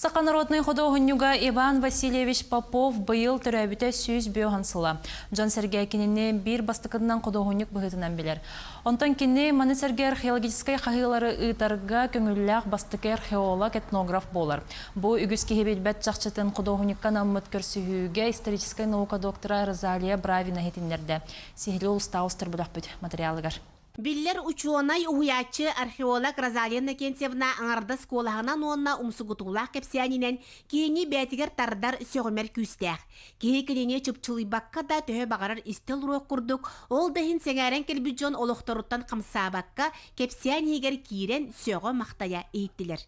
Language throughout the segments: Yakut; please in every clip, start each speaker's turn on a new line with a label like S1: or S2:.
S1: Саха народнай худуоһунньуга Иван Васильевич Попов быйыл төрөөбүтэ 105 сыла. Дьон-сэргэ кинини биир бастакытынан худуоһунньук быһыытынан билэр. Онтон кини маны сэргэ археологическай хаһыылары ыытарга көҥүллээх бастакы археолог, этнограф буолар. Бу үгүс киһи билбэт чахчытын худуоһунньукка анаммыт көрсүһүүгэ историческай наука доктора Розалия Бравина иһитиннэрдэ. Сиһилии улустаах устар бөлөхпүт материалыгар.
S2: Биллэр учуонай, уһуйааччы, археолог Розалия Иннокентьевна аҥардас куолаһынан уонна умсугутуулаах кэпсээнинэн киһини бэйэтигэр тардар сөҕүмэр күүстээх. Киһи кинини чыпчылыйбакка да төһө баҕарар истэ олоруох курдук, ол да иһин сэҥээрэн кэлбит дьон олохторуттан хамсаабакка, кэпсээн иһигэр киирэн сөҕө-махтайа иһиттилэр.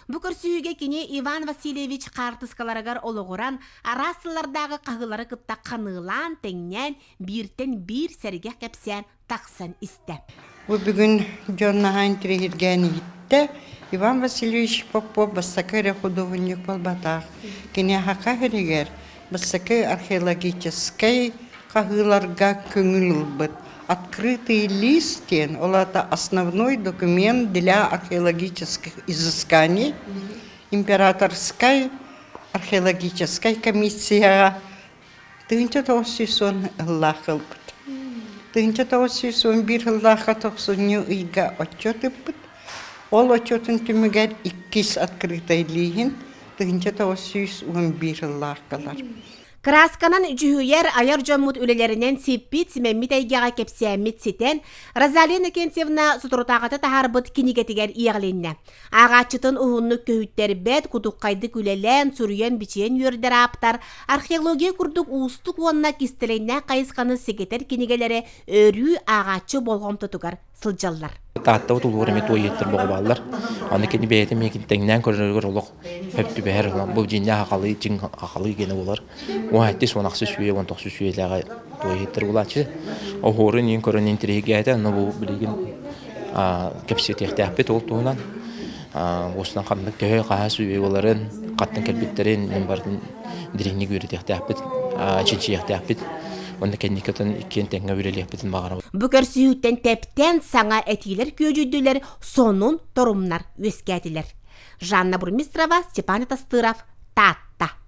S2: Бу көрсүһүүгэ кини Иван Васильевич хаартыскаларыгар олоҕуран, араас сыллардааҕы хаһыылары кытта ханыылаан, тэҥнээн, бииртэн биир сэргэх кэпсээн тахсан истэ.
S3: Бу бүгүн дьон наһаа интириэһиргээн иһиттэ. Иван Васильевич Попов бастакы эрэ худуоһунньук буолбатах. Кини Саха сиригэр бастакы археологическай хаһыыларга көҥүл ылбыт. Открытый лист диэн, ол аата основной документ для археологических изысканий императорскай археологическай комиссияҕа 1910 сыллаах ылбыт. 1911 сыллаахха тохсунньу ыйга отчуот ыппыт. Ол отчуотун түмүгэр иккис открытай лииһин 1911 сыллаахталар.
S2: Кыраасканан дьүһүйэр айар дьоммут үлэлэринэн сиппит, симэммит эйгэҕэ кэпсээммит ситэн, Розалия Иннокентьевна соторутааҕыта таһаарбыт кинигэтигэр иэҕилиннэ. Ааҕааччытын уһуннук көһүттэрбэт, кутуххайдык үлэлээн, суруйан-бичийэн үөрдэр ааптар археология курдук уустук уонна кистэлэҥнээх хайысханы сэгэтэр кинигэлэрэ өрүү ааҕааччы болҕомтотугар сылдьаллар.
S4: Тааттабыт улуур эмиэ туойуттар боҕо бааллар. Аны кини бэйэтэ миигин тэҥнээн көрөрүгэр олох хөп түбэһэр. Бу дьиҥнээх ахалыы, дьиҥ ахалыы генэ буолар. Уон сэттис, уон ахсыс үйэ, уон тохсус үйэлээҕи туойуттар булааччы. Оһуорун иин көрөн интириэһиргээтэ. Онно бу билигин кэпсэтиэхтээхпит ол туһунан уустан ханнык төһө хаһаас үйэлэрин хаттан кэлбиттэрин мин барытын дириҥник үөрэтиэхтээхпит чинчийиэхтээхпит уонна кэнникитин иккиэн тэҥҥэ үлэлиэхпитин баҕарабыт.
S2: Бу көрсүһүүттэн тэптэн саҥа этиилэр күөдьүйдүлэр, сонун торумнар үөскээтилэр. Жанна Бурмистрова, Степан Тастыров, Таатта.